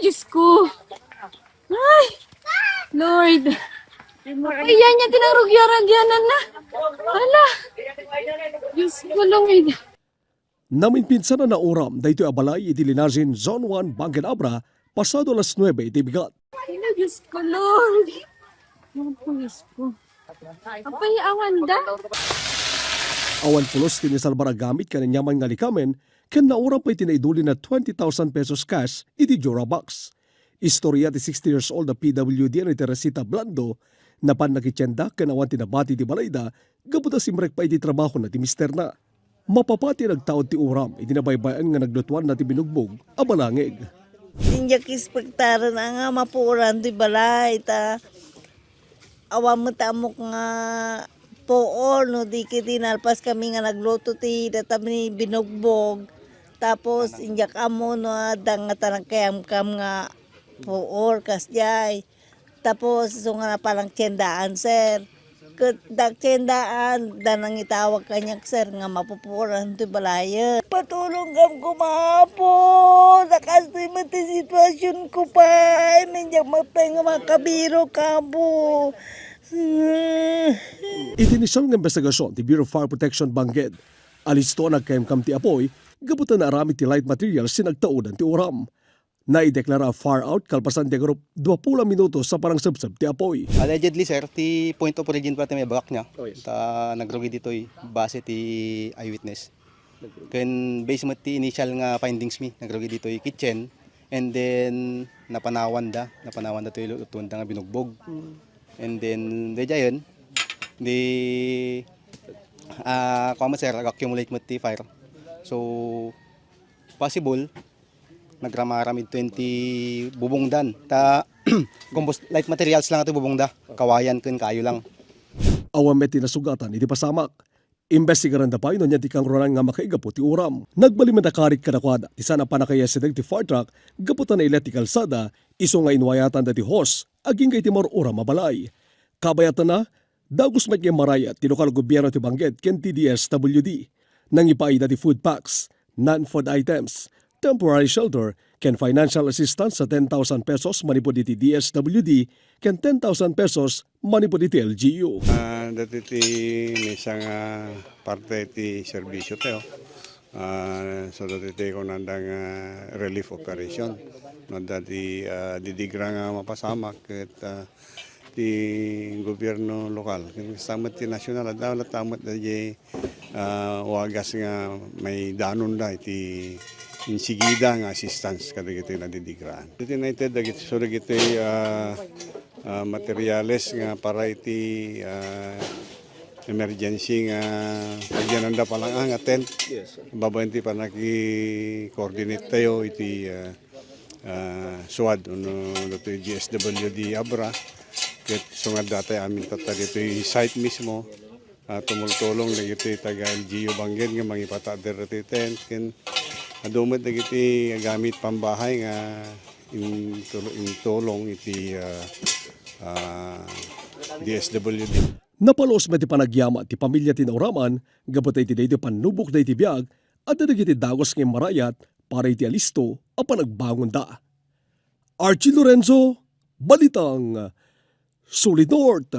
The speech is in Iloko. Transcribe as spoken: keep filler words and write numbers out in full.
Diyos ko. Ay, Lord. Ayan niya, tinarugya-ragyanan na. Hala. Diyos ko, Lord. Naminpinsan a nauram daytoy a balay iti Linazin Zone one, Bangked Abra, pasado alas nuebe iti bigat. Ay, Diyos ko, Lord. Ay, Diyos ko. Apay, awan da? Awan pulos ti nasalbar a gamit ken aniaman nga likamen, ken nauram pay ti naidulin a twenty thousand pesos cash iti Durabox. Istorya ti sixty years old a P W D a ni Teresita Blando, napan nakitienda ken awan ti nabati iti balayda gapu ta simrek pay iti trabahona ti misterna. Mapapati a nagtaud ti uram iti nabaybay-an nga naglutuanna ti binugbog a balangig. Diak ekspektaren a nga mapuoran ti balay ta awan met ammok nga puor no di ket nalpas kami nga nagluto ti data ni binugbog. Tapos, diak ammo no adda nga ta nagkayamkam nga puor kasdiay. Tapos, isu nga napan nagtiendaan, sir. Ket dagtiendaan, da nangitawag kaniak, sir, nga mapupuoran ti balayen. Patulongam koma, Apo, ta kastoy met ti situasionko pay, diak met pay nga makabirok, Apo. Iti inisial nga imbestigasion ti Bureau of Fire Protection Bangked, alisto a nagkayamkam ti apoy gapu ta naaramid ti light materials ti nagtaudan ti uram. Naideklara a fire out kalpasan ti agrup duapulo a minutos sa panangsebseb ti apoy. Allegedly, sir, ti point of origin pay ti maibagak niya. Oh, yes. Ta nagrugi ditoy base ti eyewitness. Ken base met ti initial nga findings mi, nagrugi ditoy kitchen, and then napanawanda, napanawanda toy lutuanda nga binugbog. Mm. And then, daydiayen, di, ah, kuwan met, sir, ag-accumulate met ti fire. So, possible, nagramaram iti twenty bubongdan. Ta, combust-, light materials lang iti bubongda. Kawayan ken kayo lang. Awan met ti nasugatan iti pasamak. Imbestigaranda pay no ania ti kangrunaan nga makaigapu ti uram. Nagbalin met a karit kadakuada ti saan a pannakaiyasideg ti fire truck gapu ta nailat ti kalsada, isu nga inwayatan daytoy hose agingga iti mar-uram a balay. Kabayatanna, dagus met nga immarayat ti lokal a gobierno ti Bangked ken ti D S W D. Nangipaayda ti food packs, non-food items, temporary shelter, ken financial assistance a ten thousand pesos manipud iti D S W D ken ten thousand pesos manipud iti L G U. Ah, dagiti maysa nga parte ti serbisyo tayo. Ah, so dagiti kunanda nga relief operation. No, dagiti, ah, didigra nga mapasamak ket, ah, ti gobierno lokal. Ken kasta met ti nasyonal, adda latta met dagiti, ah, wagas nga maidanonda iti insigida nga assistance kadagiti nadidigraan. Iti naited dagiti, so dagiti, ah, ah, materials nga para iti, ah, emergency nga pagyananda pa lang, ah, nga tent. Yes, sir. Babaen ti pannaki-coordinate tayo iti, ah, ah, SWAD, uno, dagiti D S W D Abra, ket sungad dati amin tatta ditoy site mismo, ah, tumultulong dagiti taga L G U Bangked nga mangipatader ditoy tent, ken adu met dagiti agamit pambahay nga intulo-, intulong iti, ah, ah, D S W D. Napaluos met ti panagyaman ti pamilia ti nauraman gapu ta iti daytoy pannubokda iti biag, adda dagiti dagus nga immarayat para iti alisto a panagbangonda. Archie Lorenzo, Balitang Solid North.